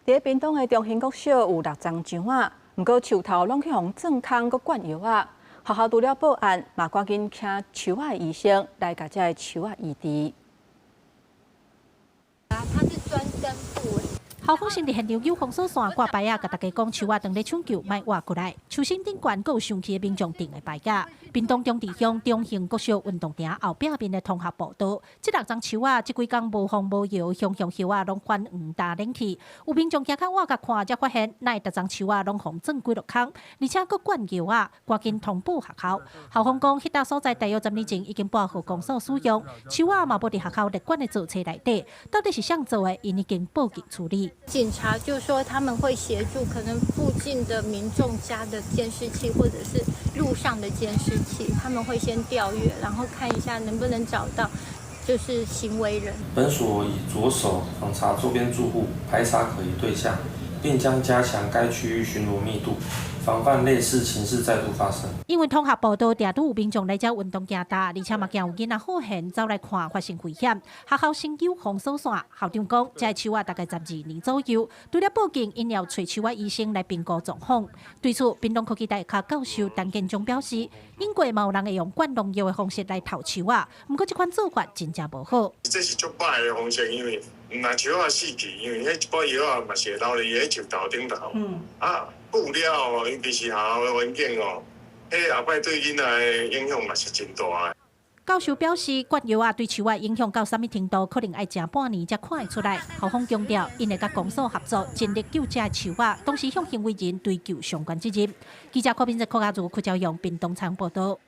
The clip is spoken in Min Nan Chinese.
佇屏東的中興國小有六叢樹仔，毋過樹頭攏去予鑽空，閣灌藥仔。學校除了報案，嘛趕緊請樹仔醫生來共這个樹仔醫治。它是專根部。校方先佇現場有封鎖線掛牌仔，共大家講樹仔當咧搶救，莫挖過來。樹身頂懸閣有生氣的民眾釘的牌仔。屏東中壢鄉中興國小運動場後壁面的通學步道，這六叢樹仔這幾工無風無搖，雄雄葉仔攏泛黃焦冷去。有民眾行較倚共看，才發現哪會逐叢樹仔攏予鑽幾落空，而且閣灌藥仔，趕緊通報學校。校方講，彼搭所在大約10年前已經撥予公所使用，樹仔嘛無佇學校列管的造冊內底，到底是誰做的？𪜶已經報警處理。警察就說他們會協助，可能附近的民眾家的監視器，或者是路上的監視器，他們會先調閱，然後看一下能不能找到就是行為人。本所已着手訪查周邊住戶，排查可疑對象，並將加強該區域巡邏密度，防範類似情事再度發生。因為通學步道定都有民眾來遮運動行踏，而且嘛驚有囡仔好閒走來看發生危險。學校先有封鎖線，校長講，這个樹仔大概12年左右。除了報警，𪜶要揣樹仔醫生來評估狀況。對此，屏東科技大學教授陳建忠表示，英國嘛有人會用灌農藥的方式來頭樹仔，毋過這款做法真正無好。這是足歹的方式，因為毋但樹仔死去，因為彼一寡藥仔嘛是會留佇彼樹頭頂頭。啊，久了後，尤其是學校的環境哦，彼後擺對囡仔的影響嘛是真大的。教授表示，灌藥仔對樹仔影響到啥物程度，可能愛誠半年才看會出來。校方強調，𪜶會佮公所合作，盡力救這樹仔，同時向行為人追究相關責任。記者柯斌哲、柯家如、柯昭陽，屏東採訪報導。